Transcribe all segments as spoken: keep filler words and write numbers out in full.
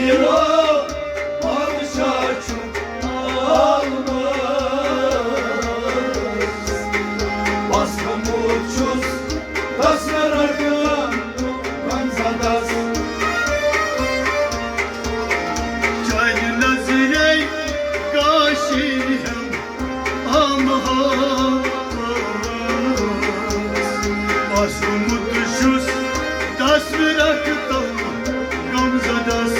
پیٖرو بادشاہ چھُ عالمس، بس گوٚمُت چھُس دس رٹن غمزدس۔ چانہِ نظرے کاشی ہم آمہٕ ہا۔ بس گوٚمُت چھُس دس رٹن غمزدس۔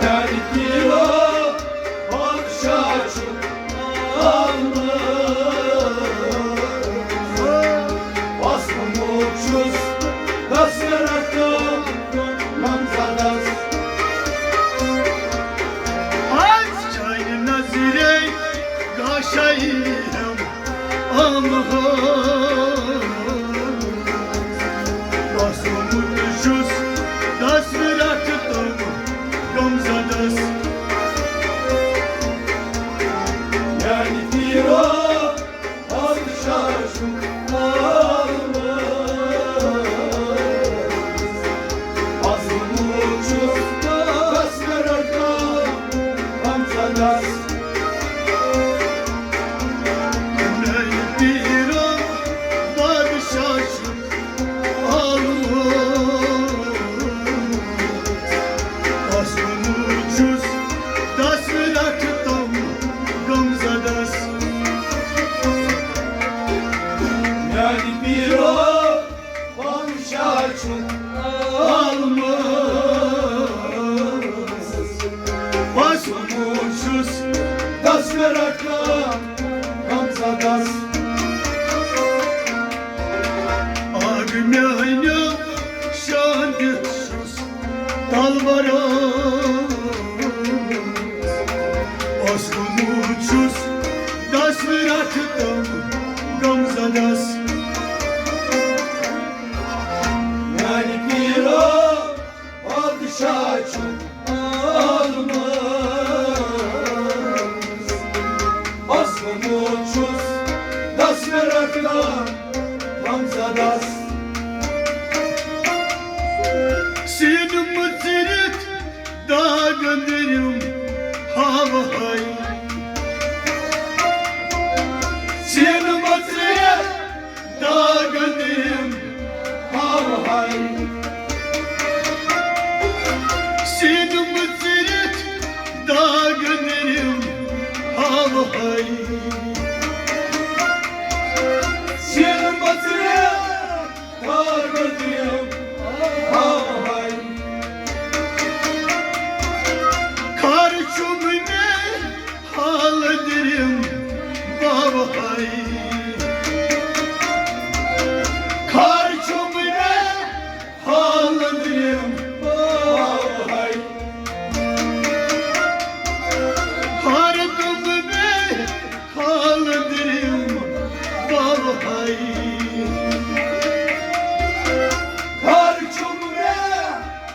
میانہِ پیٖرو بادشاہ چھُ عالمس، بس گوٚمُت چھُس دس رٹن غمزدس۔ آز چانہِ نظرے گاشائی ہم آمہٕ ہا۔ بس گوٚمُت چھُس دس رٹن غمزدس۔ میانہِ پیٖرو بادشاہ چھُ عالمس، بس گوٚمُت چھُس دس رٹن غمزدس۔ میانہِ پیٖرو بادشاہ چھُ عالمس، بس گوٚمُت چھُس دس رٹن غمزدس۔ میانہِ پیٖرو بادشاہ چھُ عالمس، بس گوٚمُت چھُس دس رٹن غمزدس۔ آگ میانیو شان دِتھ چھُس تلوارس، بس گوٚمُت چھُس دس رٹن غمزدس۔ میانہِ پیٖرو بادشاہ چھُ عالمس، بس گوٚمُت چھُس دس رٹن غمزدس۔ سیٖنہٕ مٕژرِتھ داغ أنٛدرِم ہاوہَے۔ سیٖنہٕ مٕژرِتھ داغ أنٛدرِم ہاوہَے۔ سیٖنہٕ مٕژرِتھ داغ أنٛدرِم ہاوہَے۔ سیٖنہٕ مٕژرِتھ داغ أنٛدرِم ہاوہَے۔ خار چھُم مےٚ حال أنٛدرِم باوہَے۔ خار چھُم مےٚ حال أنٛدرِم باوہَے۔ خار چھُم مےٚ حال أنٛدرِم باوہَے۔ خار چھُم مےٚ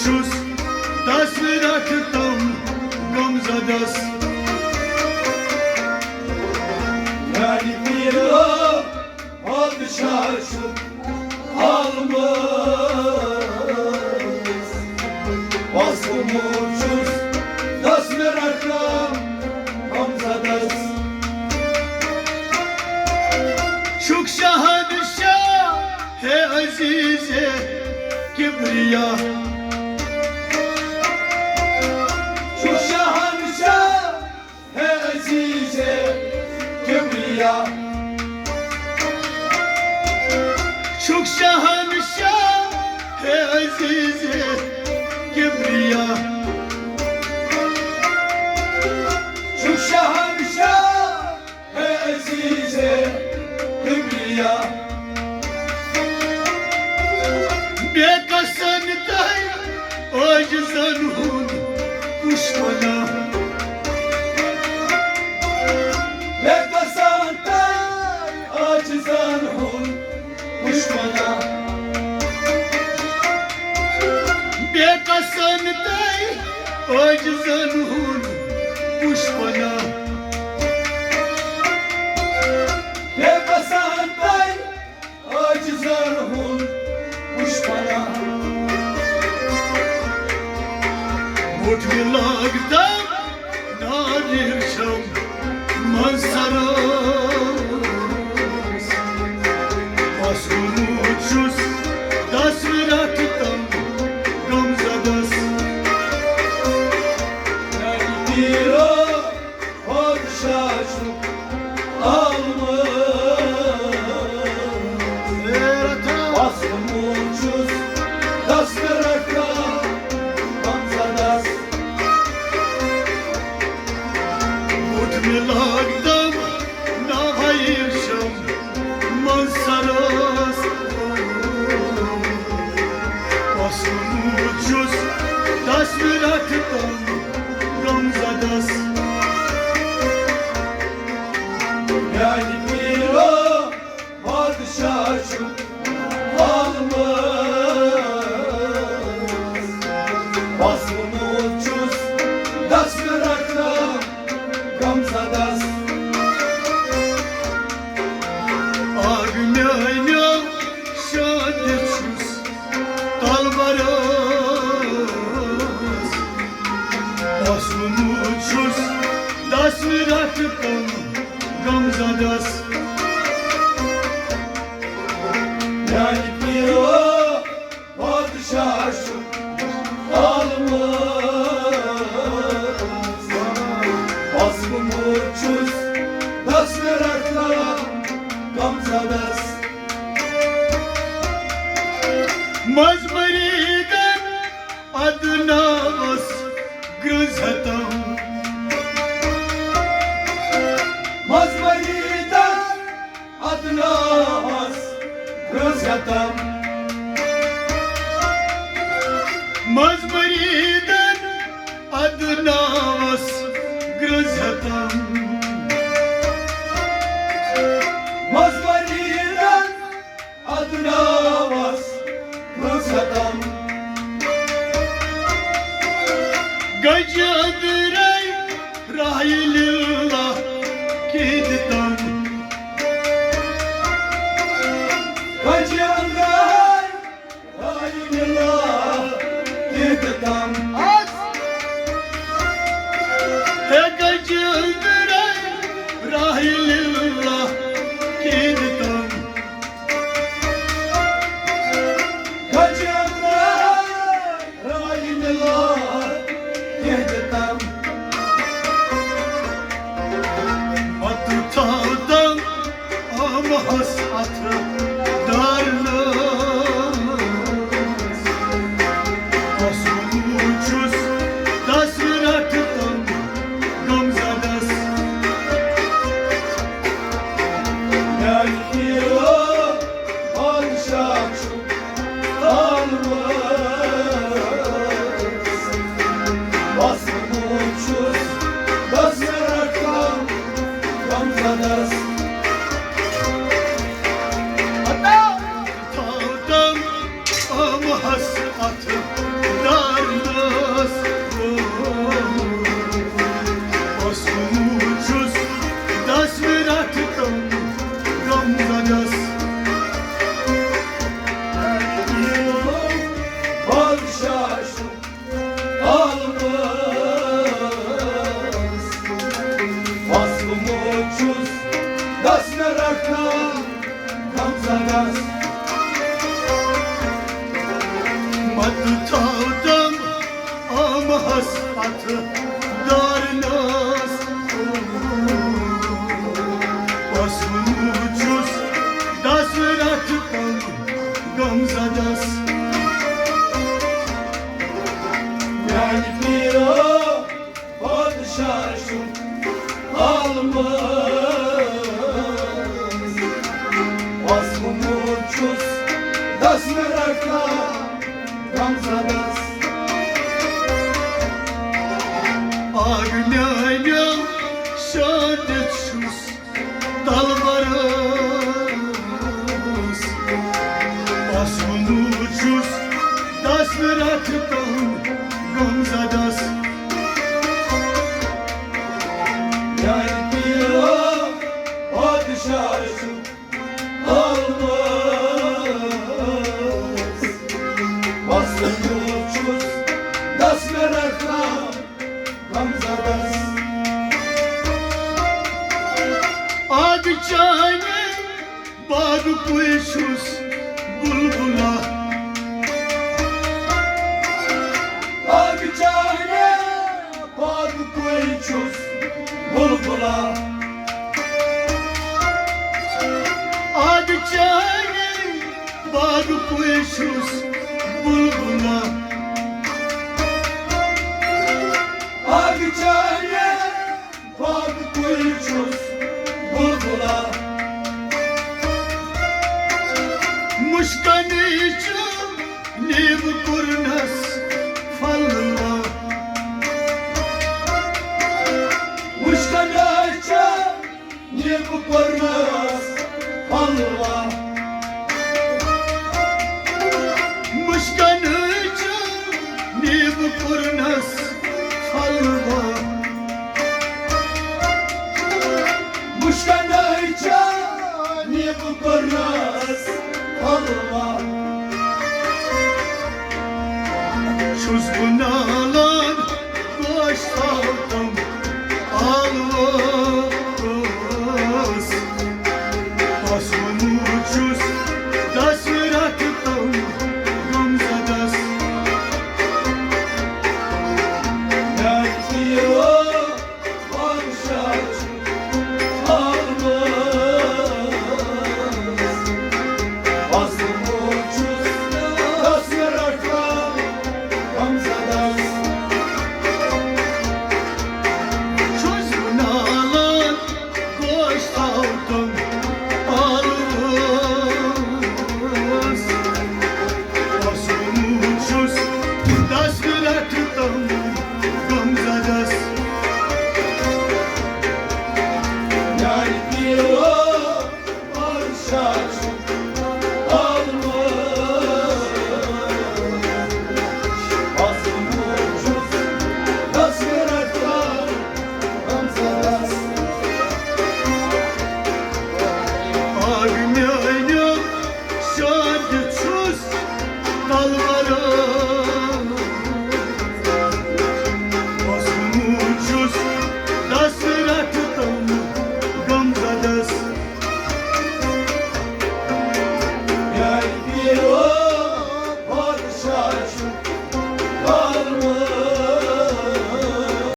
چھُس دس رٹھ تم غم زدس۔ میانہِ پیٖرو بادشاہ چھُ عالمس۔ بس بہٕ موٗد چھُس دس رٹھ تم غم زدس۔ چھُکھ شہنشاہ ہے عزیز کبریا۔ چھُکھ شہنشاہ ہے عزیز کبریا۔ چھُکھ شہنشاہ ہے عزیز کبریا۔ چھُکھ شہنشاہ ہے عزیز کبریا۔ بے کسن تہٕ عاجزن ہُنٛد پُشپنا۔ بے کسن تہٕ عاجزن ہُنٛد پُشپنا۔ بے کسن تہٕ عاجزن ہُنٛد پُشپنا۔ بے کسن تہٕ عاجزن ہُنٛد پُشپنا۔ مُٹھ مےٚ لاگتم نارِ ریشم منٛز سرس۔ پسومُت چھُس دس رٹھ تم غم زدس۔ میانہِ پیٖرو بادشاہ چھُ عالمس۔ پسومُت چھُس دس رٹھ تم غم زدس۔ مُٹھ مےٚ لاگتم نارِ ریشم منٛز سرس۔ پسومُت چھُس دس رٹھ تم غم زدس۔ میانہِ پیٖرو بادشاہ چھُ عالمس۔ پسومُت چھُس دس رٹھ تم غم زدس۔ آگ میانیو شادِ چھُس تلوارس۔ پسومُت چھُس دس رٹھ تم غم زدس۔ میانہِ پیٖرو بادشاہ چھُ عالمس۔ پسومُت چھُس دس رٹھ تم غم زدس۔ منٛز مریدن ادناوس گرٛنٛز ہتم۔ منٛز مریدن ادناوس گرٛنٛز ہتم۔ منٛز مریدن ادناوس گرٛنٛز ہتم۔ منٛز مریدن ادناوس گرٛنٛز ہتم۔ گجہِ أنٛدرے راہہِ لیلا کیٖتۍ تم۔ گجہِ أنٛدرے راہہِ لیلا کیٖتۍ تم۔ ہے گجہِ أنٛدرے راہہِ لیلا کیٖتۍ تم۔ گجہِ أنٛدرے راہہِ لیلا کیٖتۍ تم۔ متہٕ تھاو تم آمہس اتھٕ دارنس۔ پسومُت چھُس بہس پتھ دارنس، پسوٗنمُت چھُس دس رٹھ تنگ غم زدس۔ میانہِ پیٖرو پادشاہ چھُ عالمس، پسوٗنمُت چھُس دس رٹھ تنگ غم زدس۔ آگ میانیو شٲنٛدِتھ چھُس تلبرس، پسوٗنمُت چھُس دس رٹھ تنگ غم زدس۔ میانہِ پیٖرو پادشاہ چھُ عالمس، پسوٗنمُت چھُس دس رٹھ تنگ غم زدس۔ آگ چانہِ باغ کُے چھُس بلبلہ۔ آگ چانہِ باغ کُے چھُس بلبلہ۔ آگ چانہِ باغ کُے چھُس بلبلہ۔ آگ چانہِ باغ کُے چھُس بلبلہ۔ مُشکَنٕے چھُ نیٖبہٕ کوٚرنَس پھلوا۔ مُشکَنٕے چھُ نیٖبہٕ کوٚرنَس پھلوا۔ مُشکَنٕے چھُ نیٖبہٕ کوٚرنَس پھلوا۔ مُشکَنٕے چھُ نیٖبہٕ کوٚرنَس پھلوا۔ چھُس بہٕ نا